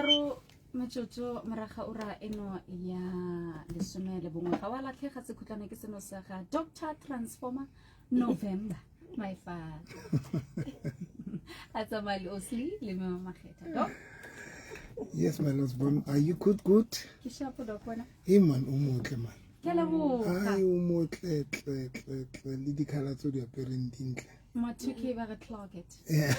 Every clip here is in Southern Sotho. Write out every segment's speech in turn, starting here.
Somatharo metsotso moraga ura eno ya 11 ga wa latlhega sekhutlwana ke seno sa ga Dr Transformer November, my father, a tsamaya le Osli le Mama Makgetha. Doc. Yes, my last born. Are you good, good? Ke shapo, doc, wena? Hey man, o motle man. Ke a leboga. Ai, o motle tle tle tle, le dikhala tse di apereng dintle. Ma 2K ba re clock it. Yeah.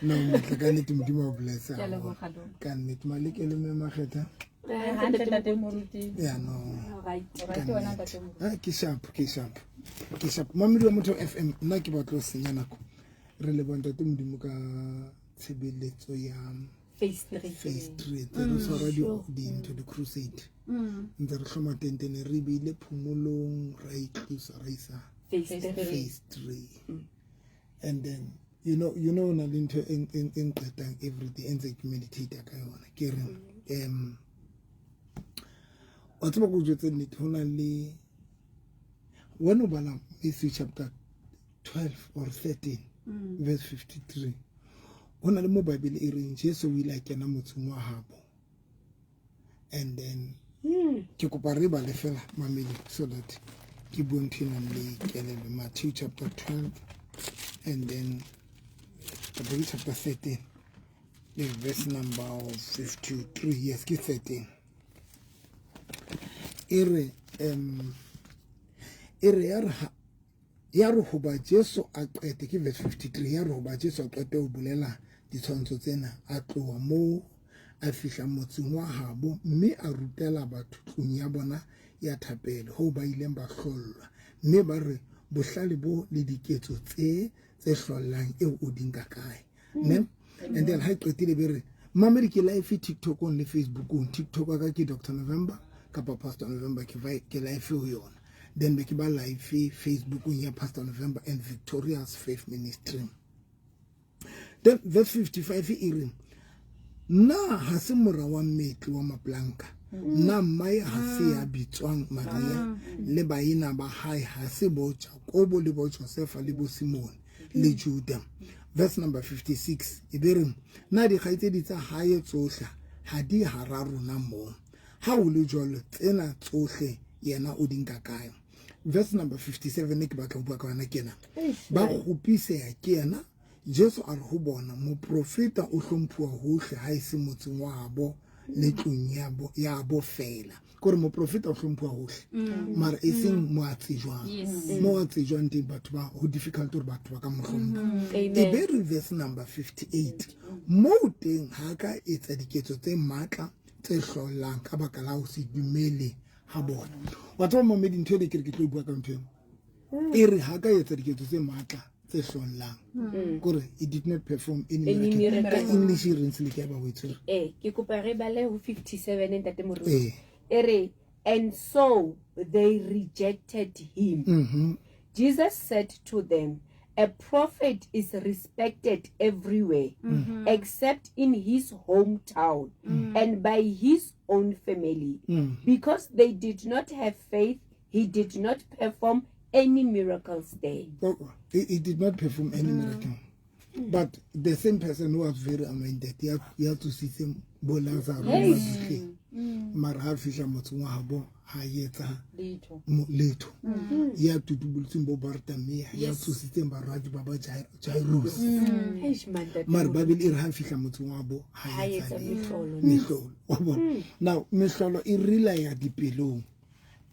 No, motle ka nnete, Modimo o bless. Ke a leboga, doc. Ka nnete, Maleke le Mme Makgetha. Hantle, ntate moruti. Yeah, no. Right. Ka Right wena, nnete. ntate moruti. Ah, ke sharp, ke sharp. Ke sharp. Mamedi wa Motho FM, nna ke batla ho senya nako. Re leboha Ntate Modimo ka tshebeletso ya Phase 3. Phase 3, tse re tshwara dintho, di-crusade, ntse re hloma tentene, re beile phomolong, ra itlosa, ra isa Phase 3. Phase 3. And then you know na le ntho e nqetang everyday, e ntse ke meditate ka yona, ke re wa tseba, ko jwetse nnete, ho na le when o bala Matthew chapter 12 or 13 verse 53, ho na le mo Bible e reng Jesu o ile a kena motseng wa habo. And then ke kopa re bale fela, mamedi, so that ke bue ntho e nang le kelello. Matthew chapter 12 and then kapa ke chapter 13, the verse number 53. Yes, ke 13. E re ya re hoba Jesu a qete, ke verse 53, ya re hoba Jesu a qete ho bolela ditshwantsho tsena, a tloha moo, a fihla motseng wa habo, mme a rutela batho tlung ya bona ya thapelo, hoo ba ileng ba hlollwa, mme ba re, "Bohlale bo le diketso tse tse hlollang eo o di nka kae?" Ne, and then ha e qetile, be re mamedi, ke live TikTokong le Facebookong. TikTok wa ka ke Dr November kapa Pastor November, ke live ho yona. Then be ke ba live Facebookong ya Pastor November and Victoria's Faith Ministry. Then verse 55 e re, "Na ha se mora wa mmetli wa maplanka? Na mmae ha se ya bitswang Maria, le baena ba hae ha se bo Jakobo le bo Josefa le bo Simone le Juda?" Verse number 56 e be re, "Na dikgaitsedi tsa hae tsohle ha di hara rona mo? Ha ho le jwalo, tsena tsohle yena o di nka kae?" Verse number 57 ke batla ho bua ka yona ke ena. Ba kgopiseha ke yena. Jesu a re ho bona, "Moprofeta o hlomphuwa hohle, ha e se motseng wa habo le tlung ya bo fela." Kore moprofeta o hlomphuwa hohle, mara e seng mo a tsejwang. Mo a tsejwang teng, batho ba ho difficult hore batho ba ka mo hlompha. E be re verse number 58, moo teng ha ka etsa diketso tse matla tse hlollang ka baka la ho se dumele ha bona. Wa tseba, momedi, ntho e ke re ke tlo e bua ka ntho eno, e re ha ka etsa diketso tse matla tse hlollang, kore he did not perform any Any miracle. Ka miracle. English e reng, se le ke ba o e tshwere? Ke kopa re bale ho 57, ntate moruti. Ee. E re, "And so they rejected him. Jesus said to them, 'A prophet is respected everywhere except in his hometown and by his own family.' Because they did not have faith, he did not perform any miracles there." Oh, he did not perform any miracle. But the same person who was very anointed, ya tsositseng bo Lazaro mabitleng, mara ha fihla motseng wa habo, ha etsa Letho. Letho. Ya tutubolotseng bo Bartamea, ya tsositseng barwadi ba ba Jairus. Eish, man, ntate Mara moruti. Bible e re ha fihla motseng wa habo, ha Ha etsa etsa letho. mehlolo. Mehlolo. Wa bona? Now, mehlolo e relaya dipelong.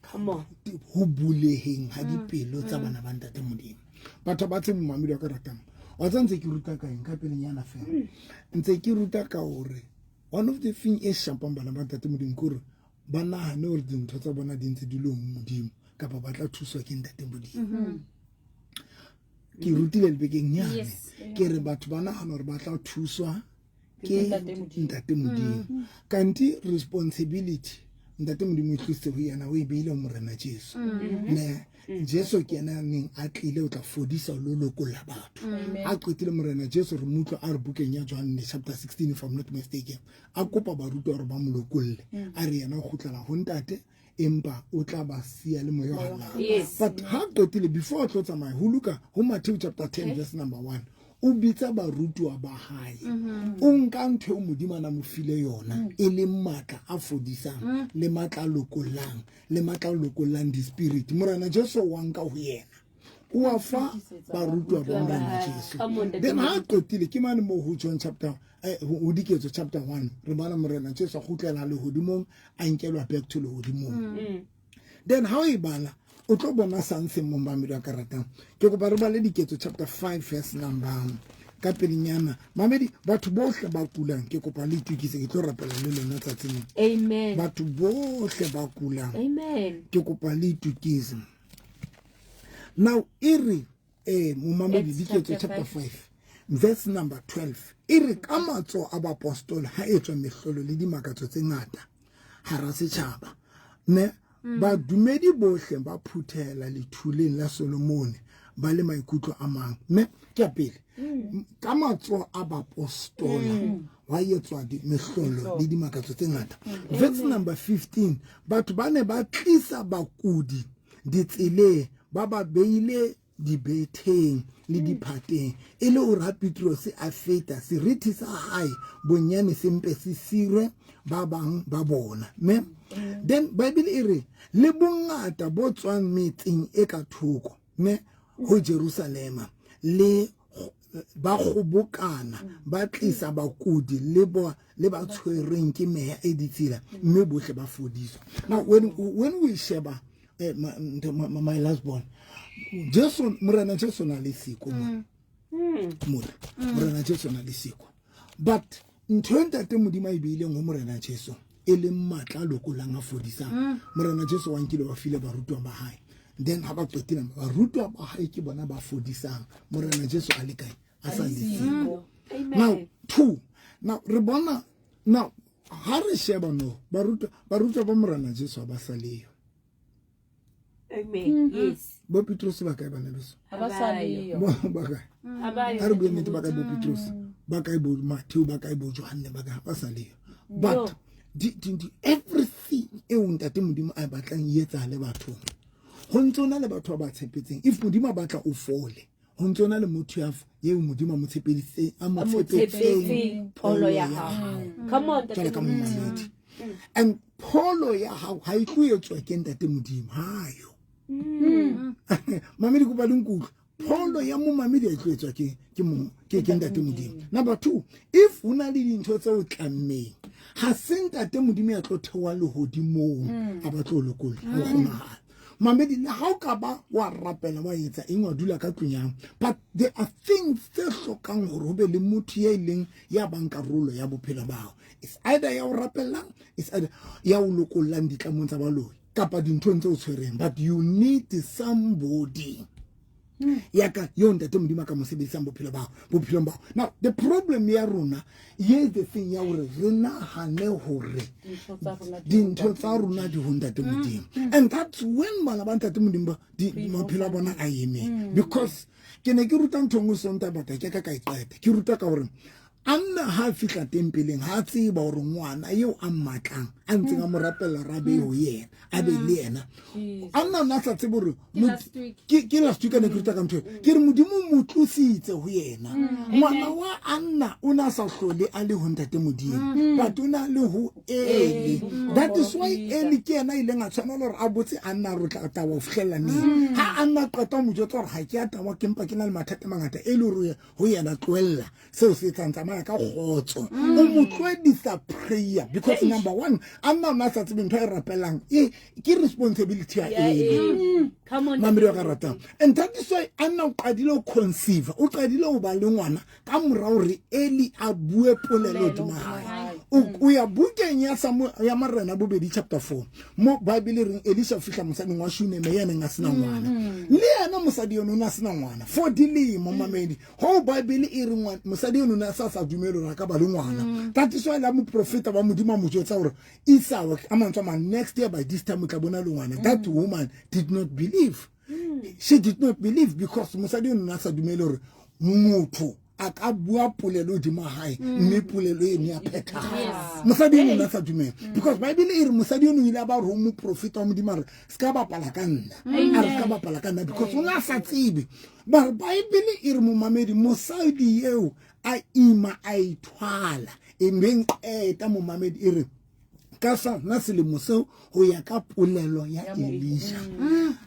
Come on. Ho buleheng ha dipelo tsa bana ba Ntate Modimo. Batho ba tsebe, mamedi wa ka ratang, wa tsa ntse ke ruta ka eng ka pelenyana fela, ntse ke ruta ka hore one of the thing e shapang bana ba Ntate Modimo ke hore ba nahane hore dintho tsa bona di ntse di le ho Modimo, kapa ba tla thuswa ke Ntate Modimo. Ke rutile lebekeng nyane, ke re batho ba nahana hore ba tla thuswa ke Ntate Modimo. Ntate Modimo, kanti responsibility Ntate Modimo e tlositse ho yena, o e beile ho Morena Jesu. Ne Jesu ke yena a neng a tlile o tla fodisa lo lokolla batho. A qetile Morena Jesu, re mo utlwa a re bukeng ya John chapter 16, if I'm not mistaken, a kopa barutwa hore ba mo lokolle, a re yena o kgutlela ho Ntate, empa o tla ba siya le Moya o Halalelang. But ha qetile, before a tlo tsamaya, ho Luka, ho Matthew chapter 10 verse number 1. O bitsa barutuwa ba hae. O nka ntho eo Modimo a na mo file yona, e leng matla a fodisang, le matla a lokollang, le matla a lokollang di-spirit. Morena Jesu wa nka ho yena, o a fa barutwa ba Morena Jesu. Then ha a qetile, ke mane moo ho John chapter, ho Diketso chapter 1, re bona Morena Jesu a kgutlela lehodimong, a nkelwa back to lehodimong. Then ha o e bala, o tlo bona something mo mamedi wa ka ratang. Ke kopa re bale Diketso chapter 5 verse number ka pelenyana. Mamedi, batho bohle ba kulang, ke kopa le itukise, ke tlo rapela le lona tsatsing. Amen. Batho bohle ba kulang. Amen. Ke kopa le itukise. Now e re, momamedi, Acts Diketso chapter chapter 5 verse number 12, e re ka matsoho a baapostola ha etswa mehlolo le dimakatso tse ngata hara setjhaba, ne badumedi bohle ba phuthela lethuleng la Solomone ba le maikutlo a mang. Mme ke ya pele, ka matsoho a baapostola wa etswa mehlolo le dimakatso tse ngata. Verse number 15, batho ba ne ba tlisa bakudi ditseleng, ba ba beile dibetheng le diphateng, e le hore ha Petrose a feta, seriti sa hae bonyane se mpe se sire ba bang ba bona. Mme then Bible e re le bongata bo tswang metseng e ka thoko, mme ho Jerusalema, le ba kgobokana, ba tlisa bakudi le ba le ba tshwerweng ke meya e ditsela, mme bohle ba fodiswa. Now when we sheba, my last born, Jesu, Morena Jesu na le siko mo. Morena Jesu na le siko, but ntho e ntate Modimo a e beileng ho Morena Jesu, e leng matla a lokolang a fodisang, Morena Jesu wa nkile wa file barutwa ba hae. Then ha ba qetile, barutwa ba hae ke bona ba fodisang. Morena Jesu a le kae? A sa le siko. Amen. Now two, now re bona, now ha re sheba no barutwa ba Morena Jesu ha ba sa leyo. Amen. Yes. Bo Petrus ba kae, bana beso? Ha ba sa leyo. Bo ba kae? Abayo. Ha re bue nnete, ba kae bo Petrus? Ba kae bo Matthew? Ba kae bo Johanne? Ba kae? Ba sa leyo. But di everything eo ntate Modimo a e batlang e etsahale bathong, ho ntse na le batho ba ba tshepetseng. If Modimo a batla o fole, ho ntse na le motho ya eo Modimo a mo tshepeditseng, a mo A mo tshepetseng tshepetseng pholo ya hao. Come on, jwalo ka Ntate Modimo. momamedi. And pholo ya hao ha e tlo etswa ke ntate Modimo hayo. Mamedi, kopa le nkutlwe, pholo ya momamedi ha e tlo etswa ke ntate Modimo. Number two, if ho na le dintho tse o tlammeng, ha se ntate Modimo ya tlo theoha lehodimong a ba tlo lokolla. Ha o kgonahale, mamedi, le ha o ka ba wa rapela, wa etsa eng, wa dula ka tlung yang, but there are things tse hlokang hore ho be le motho ya ileng ya bang karolo ya bophelo ba hao. It's either ya o rapellang, it's either ya o lokollang ditlamong tsa baloi kapa dinthong tse o tshwereng, but you need somebody ya ka yo ntate Modimo a ka mo sebedisang bophelo ba bophelong ba. Now the problem ya rona, here is the thing ya hore re nahane hore dintho tsa rona di ho ntate Modimo, and that's when bana ba ntate Modimo ba maphelo a bona a emeng. Because ke ne ke ruta ntho e nngwe Sonta, bata ke ka e qeta ke ruta ka hore Anna ha a fihla tempeleng, ha a tseba hore ngwana eo a mmatlang, a ntseng a mo rapella hore a be ho yena, a be le yena, Anna o ne a sa tsebe hore Ke last week. Ke last week a ne ke ruta ka ntho eo. Ke re Modimo o mo tlositse ho yena. Ngwana wa Anna o ne a sa hlole a le ho ntate Modimo, but o ne a le ho Eli. That is why Eli ke yena a ileng a tshwanela hore a botse Anna hore o tla tawa ho fihlella neng. Ha Anna a qeta ho mo jwetsa hore ha ke a tawa, ke mpa ke na le mathata a mangata, Eli o re ho yena, tlohella seo se etsang, tsamaya ka kgotso. O mo tlohedisa prayer because number one, Anna o ne a sa tsebe ntho a e rapelang e ke responsibility ya Ya Eli. Come on. Mamedi wa ka ratang, and that is why Anna o qadile ho conceive, o qadile ho ba le ngwana ka mora hore Eli a bue polelo hodima hae. O ya bukeng ya Samuel, ya Marena bobedi chapter 4, mo Bible e reng Elisha o fihla mosading wa Shuneme ya neng a sena ngwana. Le yena mosadi eno o ne a sena ngwana for dilemo, mamedi. Ho Bible e re mosadi eno o ne a sa dumele hore a ka ba le ngwana. That is why la moprofeta wa Modimo a mo jwetsa hore Isao, a mantswe a mang, next year by this time o tla bona le ngwana. That woman did not believe. She did not believe because mosadi eno o ne a sa dumele hore motho a a ka bua polelo hodima hae mme polelo eno ya phethahala. Mosadi eno o ne a sa dumela because Bible e re mosadi eno o ile a ba re ho moprofeta wa Modimo a re se ka bapala ka nna, a re se ka bapala ka nna because o ne a sa tsebe. Ba re Bible e re momamedi mosadi eo a ima a ithwala e mbeng qeta momamedi e re ka sona selemo seo ho ya ka polelo ya Elisha.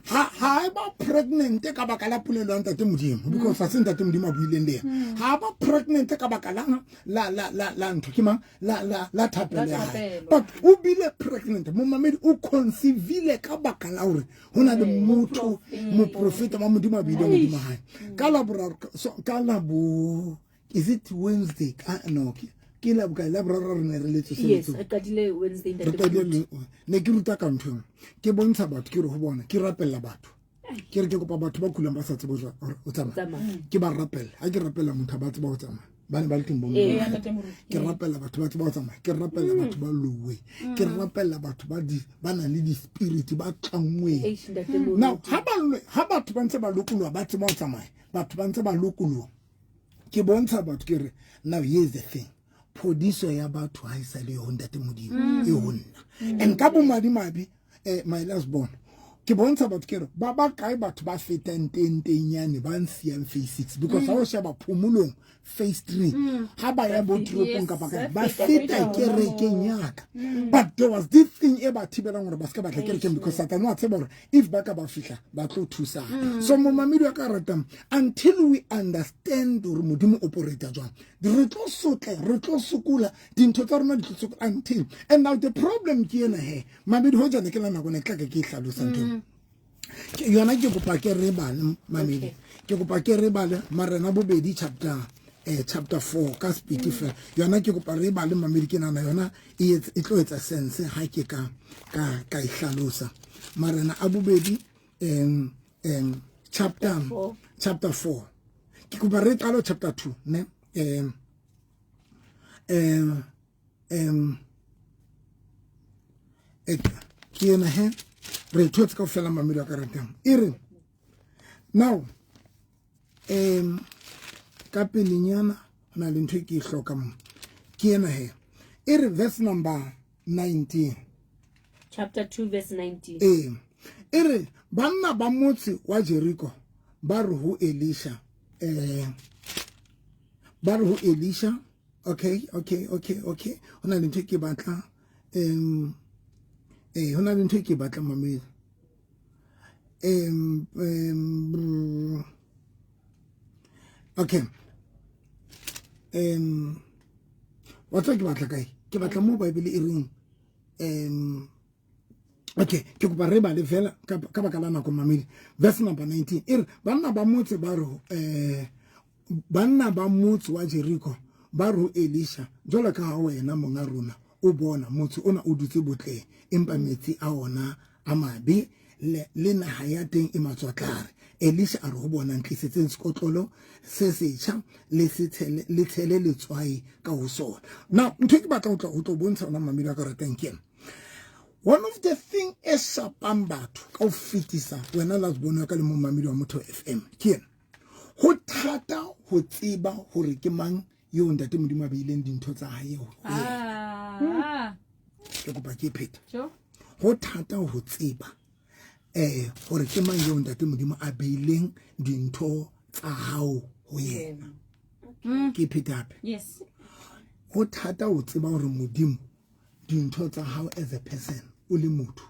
Ha e ba pregnant ka baka la polelo ya ntate Modimo because ha se ntate Modimo a buileng le yena. Ha ba pregnant ka baka la la la la la ntho ke mang la la la thapelo ya hae. But o bile pregnant momamedi o conceivile ka baka la hore ho na le motho moprofeta wa Modimo a buileng hodima hae. Ka la boraro ka la bo is it Wednesday ka no ke la bokae la boraro re ne re le tsoseletso. Yes, re qadile Wednesday ntate. Re qadile ne ke ruta ka ntho ke bontsha batho ke re ho bona ke rapella batho ke re ke kopa batho ba kulang ba sa tsebe ho tsamaya ke ba rapella ha ke rapella motho ba tseba ho tsamaya ba ne ba le teng bo ke rapella batho ba tseba ho tsamaya ke rapella batho ba lowe ke rapella batho ba di ba nang le di-spirit ba tlanngweng now ha batho ba ntse ba lokoloha ba tseba ho tsamaya batho ba ntse ba lokoloha ke bontsha batho ke re now here's the thing phodiso ya batho ha e sa le ho ntate Modimo e ho nna and ka bomadimabe my last born ke bontsha batho ke re ba ba kae batho ba fetang teng teng yane ba nsiyang phase 6 because ha o sheba phomolong phase 3 ha ba ya bo toropong kapa kae ba feta kerekeng yaka but there was this thing e ba thibelang hore ba se ka batla kerekeng because Satane wa tseba hore if ba ka ba fihla ba tlo thusana. So momamedi wa ka ratang until we understand hore Modimo operate jwang re tlo sotle re tlo sokola dintho tsa rona di tlo sokola until and now the problem ke ena he mamedi ho jana ke la nako ne tla ke ke hlalosa ntho yona ke kopa ke re bale mamedi ke kopa ke re bale Marena bobedi chapter chapter 4 ka speed fela yona ke kopa re bale mamedi ke nana yona e tlo etsa sense ha ke ka ka ka e hlalosa Marena a bobedi chapter chapter 4 ke kopa re qalo chapter 2 ne ke ena he re thotse ka fela mamedi wa ka ratang e re now ka pelenyana ho na le ntho e ke e hlokang mo ke ena he e re verse number 19 chapter 2 verse 19 ee e re banna ba motse wa Jericho ba re ho Elisha ba re ho Elisha okay okay okay okay ho na le ntho e ke batla ho na le ntho e ke batla mamedi okay wa tseba ke batla kae ke batla mo Bible e reng okay ke kopa re bale fela ka baka la nako mamedi verse number 19 e re banna ba motse ba re banna ba motse wa Jericho ba re ho Elisha jwalo ka ha wena monga rona o bona motse ona o dutse botleng empa metsi a ona a mabe le naha ya teng e matswatlare. Elisha a re ho bona ntlisetseng sekotlolo se setjha le le tshele letswai ka ho sona. Now ntho e ke batla ho tlo bontsha ona mamedi a ka ratang ke ena. One of the thing e shapang batho ka ho fetisa wena last born ka le momamedi wa Motho FM ke ena. Ho thata ho tseba hore ke mang eo ntate Modimo a beileng dintho tsa hae ho yena. Ke kopa ke pheta. Ho thata ho tseba hore ke mang eo ntate Modimo a beileng dintho tsa hao ho yena. Ke pheta hape. Yes. Ho thata ho tseba hore Modimo dintho tsa hao as a person o le motho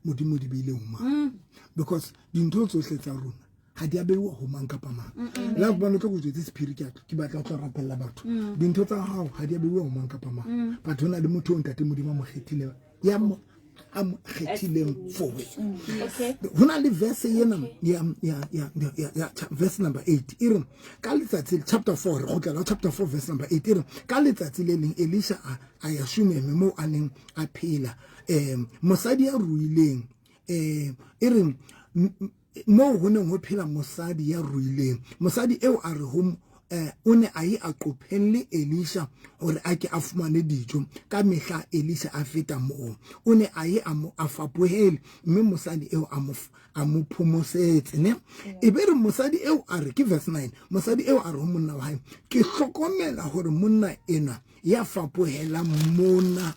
Modimo di beile ho mang because dintho tsohle tsa rona ha di a beiwa ho mang kapa mang. La bona tlo go jwetse sephiri ke ke batla ho tlo rapella batho dintho tsa hao ha di a beiwa ho mang kapa mang but ho na le motho o ntate Modimo a mo kgethileng ya mo a mo kgethileng for wena. Ho na le verse ena ya ya ya ya verse number 8 e re ka letsatsi chapter 4 re kgutlela chapter 4 verse number 8 e re ka letsatsi le leng Elisha a ya Shuneme moo a neng a phela mosadi ya ruileng e re moo ho neng ho phela mosadi ya ruileng mosadi eo a re ho o ne a ye a qophelle Elisha hore a ke a fumane dijo. Ka mehla Elisha a feta moo, o ne a ye a mo a fapohele, mme mosadi eo a mo a mo phomosetse ne. E be re mosadi eo a re, ke verse 9, mosadi eo a re ho monna wa hae, ke hlokomela hore monna enwa ya fapohelang mona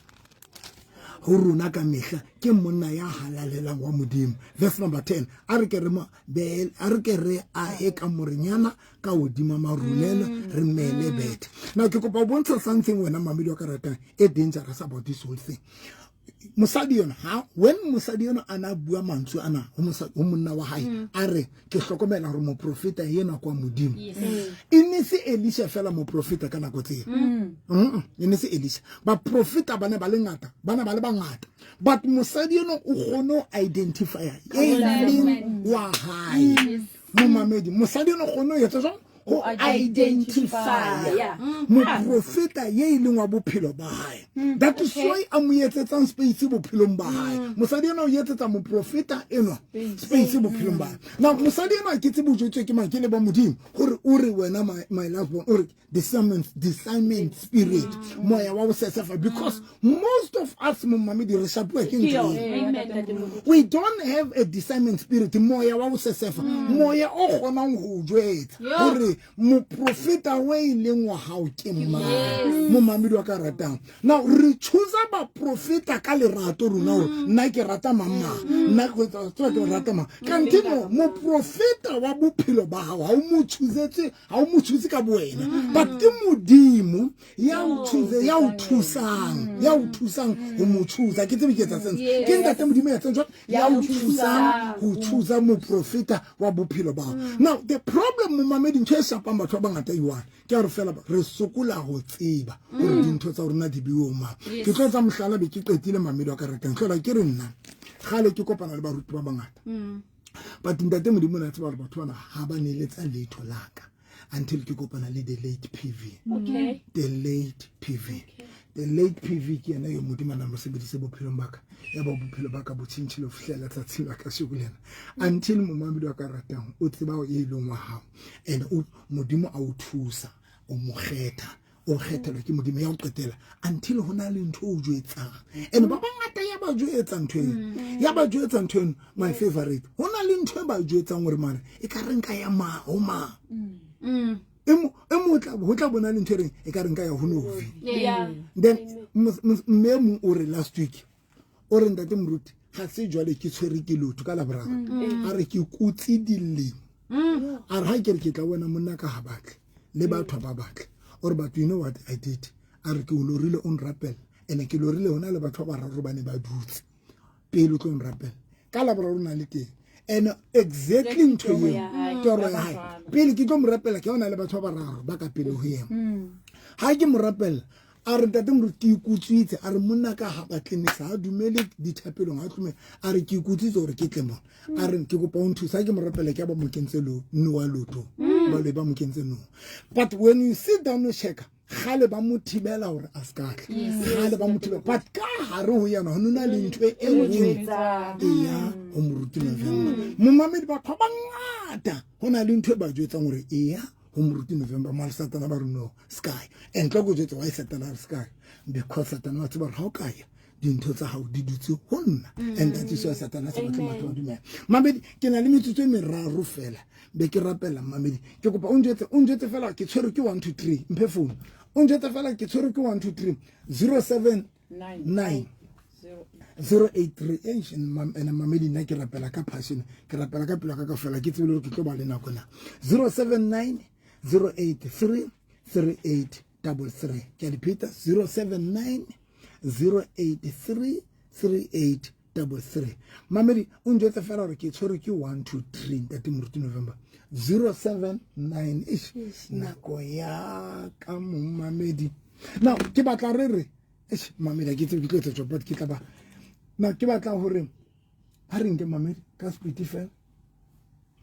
ho rona ka mehla ke monna ya halalelang wa Modimo. Verse number 10, a re ke re mo a re ke re ahe kamorenyana ka hodima marulelo, re mele bethe. Now ke kopa o bontsha something wena mamedi wa ka ratang e dangerous about this whole thing. Mosadi yona ha when mosadi yona a na bua mantswe ana ho monna wa hae, a re ke hlokomela hore moprofeta yena kwa Modimo. E ne se Elisha fela moprofeta ka nako tseo. E ne se Elisha. Baprofeta ba ne ba le ngata, ba ne ba le bangata. But mosadi eno o kgone ho identify e leng wa hae. Momamedi, mosadi eno o kgone ho etsa jwang? Ho identify moprofeta ye e leng wa bophelo ba hae. That is why a mo etsetsang space bophelong ba hae. Mosadi ena o etsetsa moprofeta enwa space bophelong ba hae. Now mosadi enwa ke tsebe o jwetswe ke mang, ke le ba Modimo hore o re wena my last born, o re discernment spirit, moya wa bosesefa, because most of us momamedi re shapuwa ke ntho eo. We don't have a discernment spirit, moya wa bosesefa, moya o kgonang ho jwetsa hore moprofeta o e leng wa hao ke mang. Momamedi wa ka ratang, now re choose baprofeta ka lerato rona, hore nna ke rata mang mang, nna ke tseba ke rata mang, kante moprofeta wa bophelo ba hao ha o mo choosetse, ha o mo choose ka bowena, but ke Modimo ya o choose, ya o thusang, ya o thusang ho mo choose. Ke tsebe ke etsa sense? Ke ntate Modimo ya tseng ya o thusang ho choose moprofeta wa bophelo ba hao. Now the problem, momamedi, ntho e shapang batho ba bangata e one ke hore fela re sokola ho tseba hore dintho tsa rona di bue mang. Ke tlo etsa mohlala, be ke qetile mamedi wa ka ratang. Hlola ke re nna kgale ke kopana le baruti ba bangata, but ntate Modimo o ne a tseba hore batho bana ha ba neletsa letho la ka until ke kopana le the late PV. The late PV, the late PV ke yena yo Modimo a nang mo sebedise bophelong ba ka, ya ba bophelo ba ka bo tjhentjhile ho fihlela tsatsing la kasheko lena. Until momamedi wa ka ratang o tseba e leng wa hao, and Modimo a o thusa o mo kgetha, o kgethelwa ke Modimo ya ho qetela, until ho na le ntho o jwetsang. And ba bangata ya ba jwetsa ntho eno, ya ba jwetsa ntho eno, my favorite, ho na le ntho e ba jwetsang hore mare e ka re nka ya ma ho ma e mo e mo tla ho tla bona le ntho e reng e ka re nka ya ho Novi. Then mme mong o re last week o re, ntate moruti, ga se jwale ke tshwere ke lotho ka Laboraro, a re ke kutse dilemo, a re ha ke re ke tla wena monna ka ha batle le batho ba batle ore, but you know what I did? A re ke o lorile o nrapela, ene ke lorile hona le batho ba bararo ba ne ba dutse pele o tlo nrapela ka Laboraro na le teng, and exactly ntho eo toro ya hae pele ke tlo mo rapela, ke ona le batho ba bararo ba ka pele ho yena ha ke mo rapela. A re, ntate moruti, ke ikutswitse. A re monna ka ha batle nix, ha dumele dithapelong, ha tlome. A re ke ikutswitse hore ke tle mona, a re ke kopa o nthusa. Ha ke mo rapela, ke ya ba mo kentse lo nowa lotho, ba le ba mo kentse no. But when you sit down o checka, kgale ba mo thibela hore a ska tla, kgale ba mo thibela, but ka hare ho yena ho nona le ntho e reng eya ho moruti November. Momamedi, batho ba bangata ho na le ntho e ba jwetsang hore eya ho moruti November, mare Satana ba re no sky. And tlo ko jwetsa why Satana re sky, because Satana wa tseba hore ha o ka ya, dintho tsa hao di dutse ho nna, and that is why Satana sa batle batho ba dumela. Mamedi, ke na le metsotso e meraro fela be ke rapela. Mamedi, ke kopa o njwetse, o njwetse fela ke tshwerwe ke 1 2 3. Mphe phone, o njwetse fela ke tshwerwe ke 1 2 3. 079 083. Eish, ene mamedi, nna ke rapela ka passion, ke rapela ka pelo ka ka fela, ke tsebile hore ke tlo ba le nako na. 079 083 38 33. Ke a repeata, 079 083 38 33. Mamedi, o njwetse fela gore ke tshwerwe ke 1 2 3, ntate moruti November. 079. Eish, nako ya ka momamedi. Now ke batla re re, eish, mamedi, ha ke tsebe ke tlo etsa jwang, but ke tla ba now ke batla hore ha re nke mamedi ka speed fela.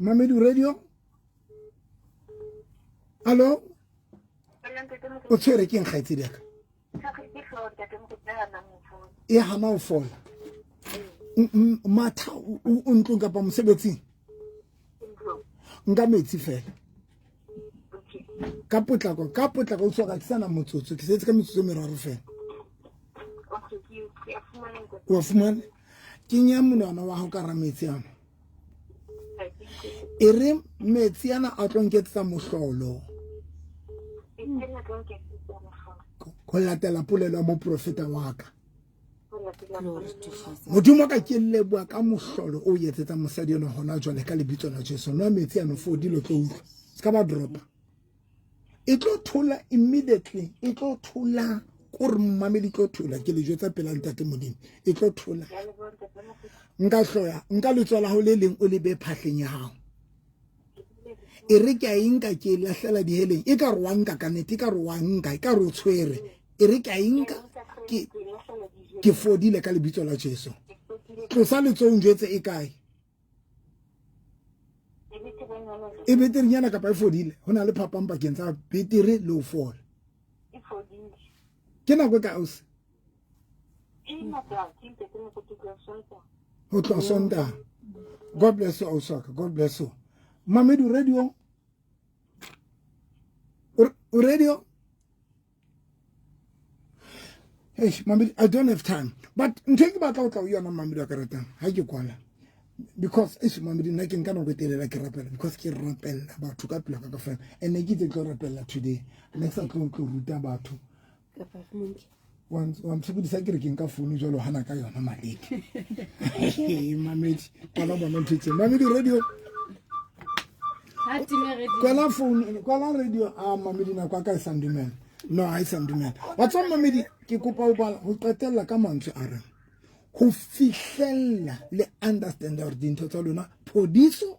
Mamedi, radio, allo, o tshwere ke eng, kgaitsedi ya ka? E hana ho fola. Matha o ntlong kapa mosebetsing? Nka metsi fela. Ka potlako, ka potlako o tswa ka ke sana motsotso, ke setse ka metsotso e meraro fela. Wa fumana? Kenya monwana wa hao ka hara metsi ana. E re metsi ana a tlo nketsetsa mohlolo. Ho latela polelo ya moprofeta wa ka. Modimo ka ke leboha ka mohlolo o etsetsang mosadi eno hona jwale ka lebitso la Jesu. Nwa metsi ano fodile o tlo utlwa. Se ka ba dropa. E tlo thola immediately, e tlo thola kore mmamedi tlo thola ke le jwetsa pela ntate Modimo. E tlo thola. Nka hloya, nka letsoho la hao le leng o le be phahleng ya hao. E re ke a e nka ke e lahlela diheleng, e ka re wa nka ka nnete, e ka re wa nka, e ka re o tshwere. E re ke a e nka ke ke fodile ka lebitso la Jesu. Tlosa letsoho njwetse e kae. E beterenyana kapa e fodile? Ho na le phapang pakeng tsa betere le ho fola. Ke nako e kae ausi? Ho tloha Sontaha. God bless you ausi wa ka. God bless you. Mamedi radio. O radio? Hey, Mamedi, I don't have time. But ntho e ke batla ho tla ho yona Mamedi wa ka ratang, ha ke kwala. Because eish Mamedi nna ke nka nako e telele ke rapela because ke rapella batho ka pelo ka ka fela. And ne ke itse ke tlo rapella today. Ne ke sa tlo tlo ruta batho. Wa ntshokodisa ke re ke nka founu jwalo hana ka yona maleke. Mamedi, kwala bona ntho tse. Mamedi radio. Kwala phone, kwala radio a Mamedi nako a ka e sa ndumela. No, ha e sa ndumela. Wa tswa Mamedi, ke kopa ho bala ho qetella ka mantswe a reng ho fihlella le understand hore dintho tsa lona phodiso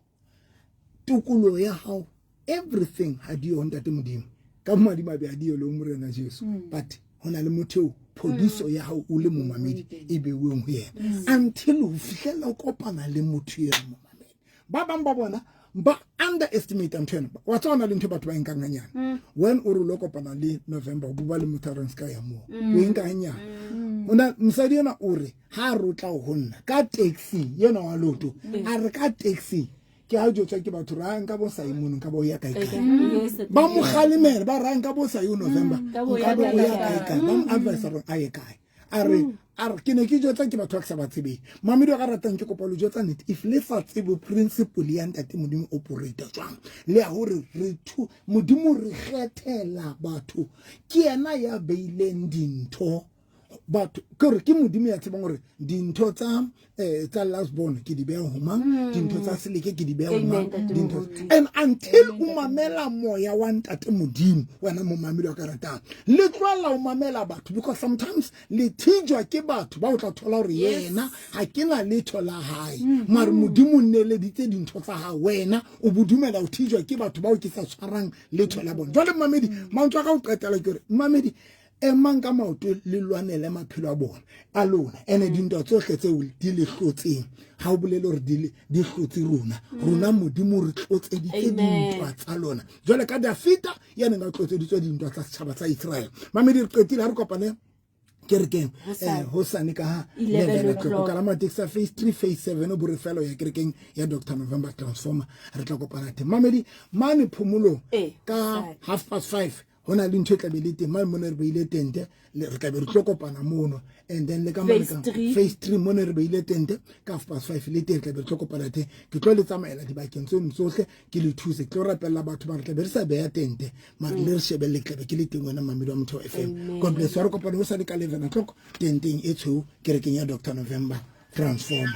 tokoloho ya hao everything ha di yo ntate Modimo ka madimabe ha di yo le Morena Jesu mm. but ho na le motho eo phodiso mm. ya hao o le momamedi e beuweng ho yena mm. until ho fihlella o kopana le motho eo momamedi ba bang ba bona ba underestimate ntho ena wa tswa na le ntho batho ba e nkang hanyane mm. when o re lo kopana le November o bua le motho a reng ska ya moo mm. o e nka hanyane mm. ona mosadi ena o re ha re tla ho nna ka taxi yena wa loto a re ka taxi ke ha jotswa ke batho ra nka bo sa mono nka bo ya kae kae ba mo kgalemela ba ra nka bo sa yo November nka bo ya kae kae ba mo advise re a ye kae a re a re ke ne ke jotsa ke batho ba ke sa ba tsebeng mamedi wa ka ratang ke kopa lo jotsa nnete if le sa tsebe principle ya ntate Modimo operate jwang le ya hore re thu Modimo re kgethela batho ke yena ya beileng dintho batho ke gore ke modimo ya tsebang gore dintho tsa eh, tsa last born ke di beha ho mang mm. dintho tsa seleke ke di beha ho mang dintho and until o mamela moya wa ntate modimo wena momamedi wa ka ratang le tlohella o mamela batho because sometimes le thijwa ke batho ba o tla thola gore yena ga ke na letho la hae mm. mare modimo o nneleditse dintho tsa gago wena o bodumela o thijwa ke batho bao ke sa tshwarang letho la bone jwale mmamedi mantswe a ka o qetela ke gore mmamedi Emang ka maoto le lwanele maphelo a bona a lona ene dintwa tsohle tseo di le hlotseng ga o bolele gore di hlotse rona rona modimo re tlotseditse dintwa tsa lona jwale ka dafita ya neng a tlotseditswe dintwa tsa setšhaba sa israele mamedi re qetile ga re kopane kerekeng hosane ka ha 11 o'clock ka la matekisa phase 3 phase 7 o borefelo ya kerekeng ya Dr November Transformer re tla kopana teng mamedi mane phomolong ka 5:30 ho na le ntho e tlabe le teng mane mone re beile tente re tlabe re tlo kopana mono and then le ka mane ka phase 3 mone re beile tente ka 5:30 le teng tlabe re tlo kopana teng ke tlo le tsamaela dibakeng tseno tsohle ke le thuse ke tlo rapella batho ba re tlabe re sa beya tente mare le re shebelle ke tlabe ke le teng wena mamedi wa Motheo FM God bless you re kopana ho sa le ka 11 o'clock tenteng e tshweu kerekeng ya Dr November Transformer.